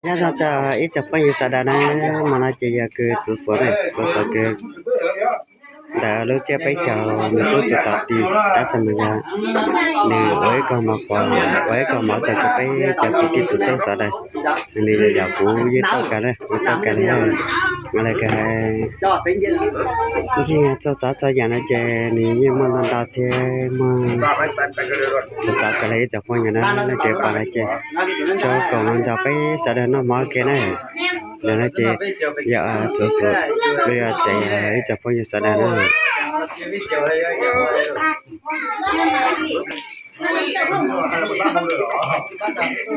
Nyob zoo txog ib tsoom phooj ywg sawv daws na, hmo no ces yog kws txwv xuav na, txwv xuav kws ntawm lub tsiab peb caug nws twb tsis tau ti, tab sis mas yog nws ua ib koog mov quav, ua ib koog mov rau kws peb cov kwv tij txhua tus sawv daws. Nws yog yam kuv yeej tau kawg na, kuv tau kawg li, mas lawv kawg hais ncig txog txav txog yam no ces nws yeej muaj ntau ntau thiab muaj txav txav kawg li ib tsoom phooj ywg na, leej twg pom no ces tso koom los nrog peb sawv daws noj mov ua ke na. Ntawm no ces yog txwv xuav, los yog tsev ib tsoom phooj ywg sawv daws na.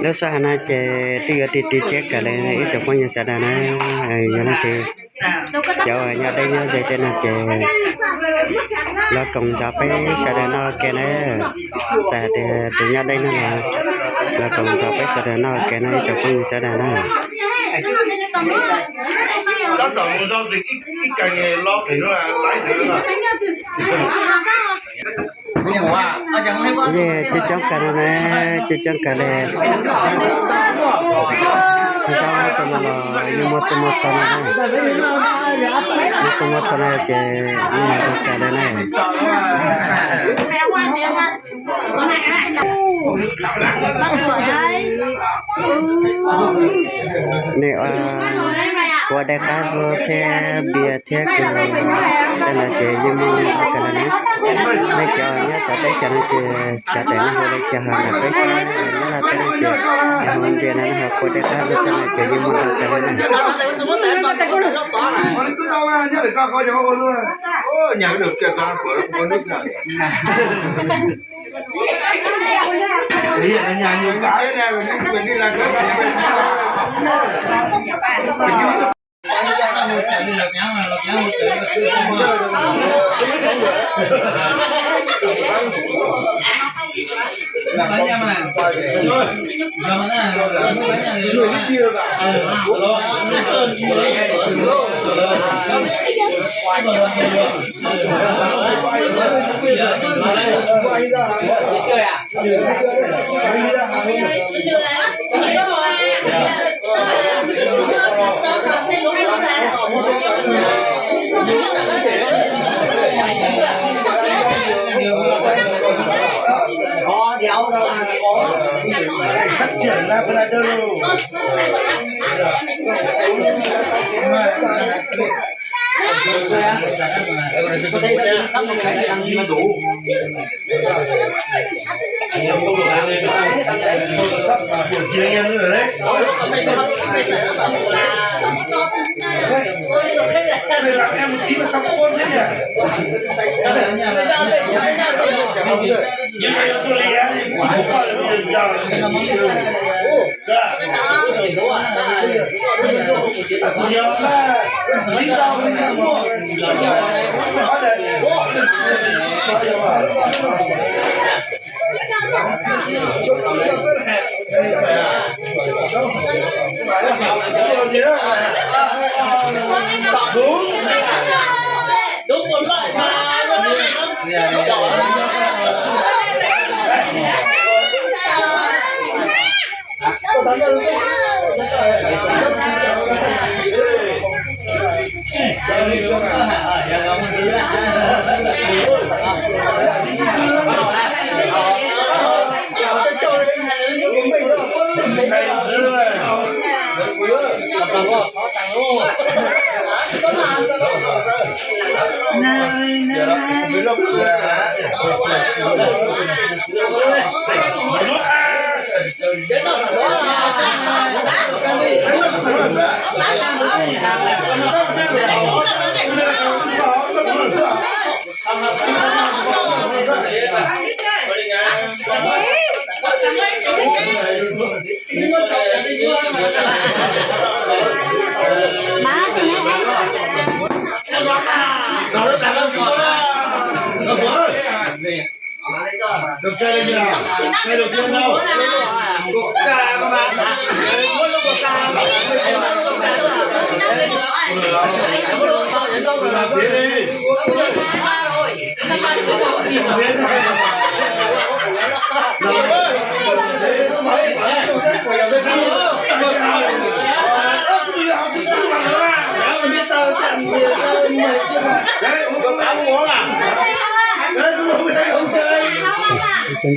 Lub sij hawm no ces twb yuav ti ti tsiab kawg li ib tsoom phooj ywg sawv daws na. Yog leej twg cov uas nyob deb nyob ze tej no ces los koom nrog peb sawv daws noj ua ke na. Txawm hais tias tus nyob deb no los los koom nrog peb sawv daws noj ua ke na ib tsoom phooj ywg sawv daws na. Yeej coob coob kawg no na, coob coob kawg li. Zaub txog no los yeej muaj txoj muaj txog no na, muaj txoj muaj txog no ces yeej zoo kawg li na. Nej ua dej qab zib thiab npias thiab kws tej no ces yeej muaj ntau kawg li na. Nej cov nyob txawv teb chaws no ces sawv daws nej hu li cas ho ntawm peb sab nyob Nyab Laj teb no ces hu npias no nej ho ua dej qab zib tej no ces yeej muaj ntau kawg li na. Ib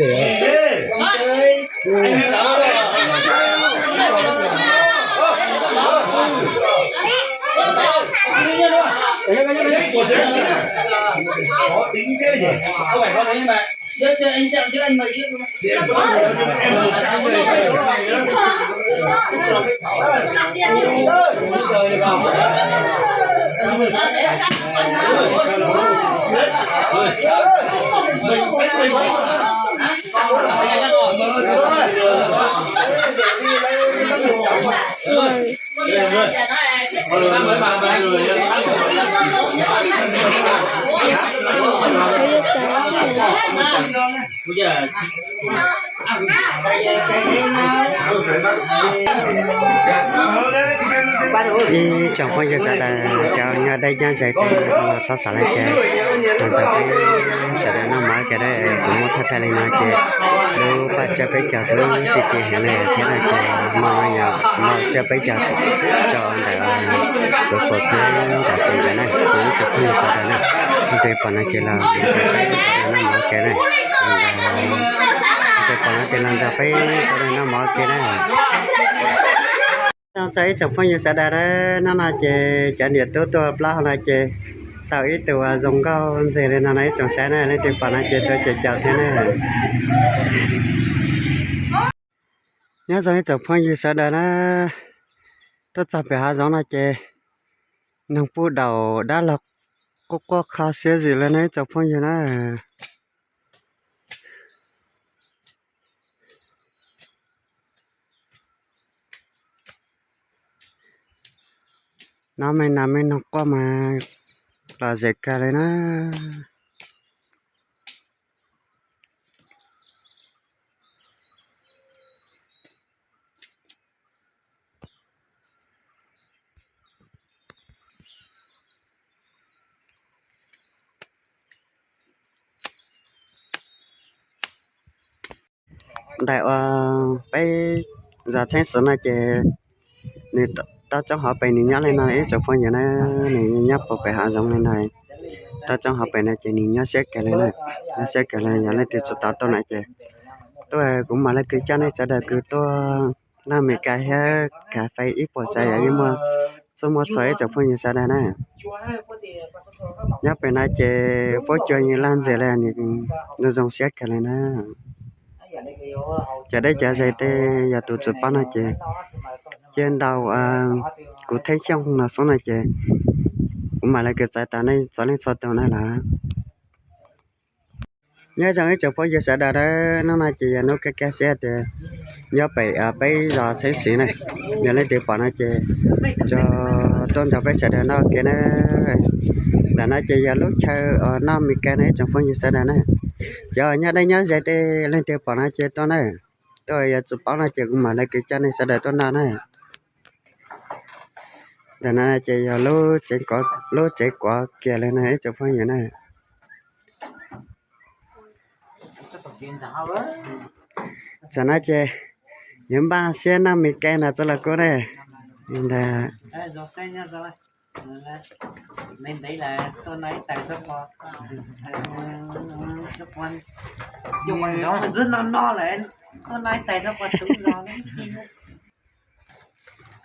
tsoom phooj ywg sawv daws, cov nyob deb nyob ze tej los txhob xav li cas, los nrog peb sawv daws noj mov ua ke na. Kuv muab thaij thaij li no ces lub paj tsawb peb caug twb ti ti heev li thiab no ces hmo no yog hmo tsawb peb caug rau ntawm Txoov Xwm thiab Ntxawm Xwm nkawd na. Kuv ib tsoom phooj ywg sawv daws na, leej twg pom no ces los nrog peb sawv daws noj mov ua ke na. Leej twg pom no ces los nrog peb sawv daws noj mov ua ke na. Nyob zoo txog ib tsoom phooj ywg sawv daws na, hnub no ces cov niam tub tuaj plaub hau no ces tau ib tug uas zoo nkauj ntxim li no no ib tsoom saib na, leej twg pom no ces tsuav cem caum thiab na. Nyob zoo ib tsoom phooj ywg sawv daws na, tuaj txog pem hav zoov no ces noog puj daum dab laug quaj quaj qho siab zim li no ib tsoom phooj ywg na. No me nas me noog quaj mas lom zem kawg li na. Ntawm uas peb zos Txheeb Xwm no ces nws toj roob hauv pes nws nyob li no ib tsoom phooj ywg na, nws nyob puag pem hav zoov li no. Toj roob hauv pes no ces nws nyob siab kawg li na, nyob siab kawg li. Yog leej twg tsis tau tuaj no ces tuaj, kuv mam li kws coj nej sawv daws kws tuaj noj Mes Kas thiab kas fes ib puas tsav yam yeej muaj txhua muaj txhua ib tsoom phooj ywg sawv daws na. Nyob pem no ces fuab cua yeej laj ntxias li, nws zoo zoo siab kawg li na. Cov deb cov ze tej yog tus tsis paub no ces cia ntaus kuv Theeb Xyooj no xwb no ces kuv mam li kws txais tos nej txhua leej txhua tus na lawm. Nyob zoo ib tsoom phooj ywg sawv daws na, hnub no ces yog hnub kaj kaj siab tias nyob pem peb zos Txheeb Xwm na, yog leej twg pom no ces tso tuaj nrog peb sawv daws noj ua ke na. Ntawm no ces yog lub chaw uas noj Mes Kas no ib tsoom phooj ywg sawv daws na. Cov nyob deb nyob ze tej leej twg pom no ces tuaj na, tuaj, yog tsis paub no ces kuv mam li kws coj nej sawv daws tuaj noj na. Ntawm no ces yog lub tsev kuav kiag li no ib tsoom phooj ywg na. Tam no ces yuav npaj siab noj Mes Kas no txog los kuj ne. Ntawm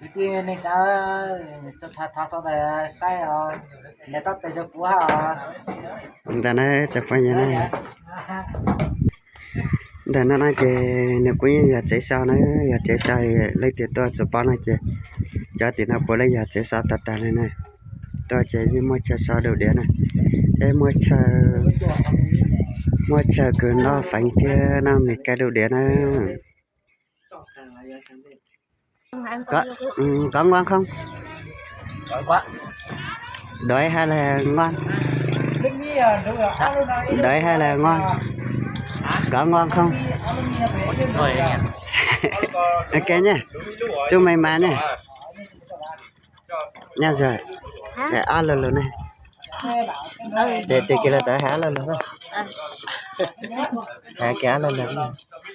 Kwv tij neej tsa, thov sawv daws saib os, nws tau tes rau kuv os. Ntawm no tsoom phooj ywg na, ntawm no no ces nws kuj yeej yog tsev so na, yog tsev so, leej twg tuaj tsis paub no ces cov tim no puav leej yog tsev so tag tag li na. Tuaj ces yeej muaj chaw so dub diav na, es muaj chaw, muaj chaw kws noj feev thiab noj Mes Kas dub diav na. Có ngon không? Đói hay là ngon? Đói hay là ngon? Có ngon không? Ok nha. Chúc may mắn nha. Nha rồi. Để ăn lụt lụt này. Để, để kia là tới hả lụt lụt. Hả kia lụt lụt.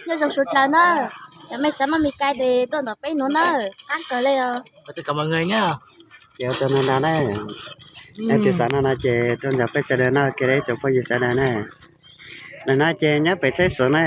Nyob zoo suav dlawg na, yog mej xav noj Mes Kas ces tuaj ntawm peb nuav na, qab kawg le os. Ces ua tsaug ntau ntau na, leej twg xav noj no ces tuaj nrog peb sawv daws noj ke ib tsoom phooj ywg sawv daws na. Ntawm no ces nyob pem tsheb Suav na.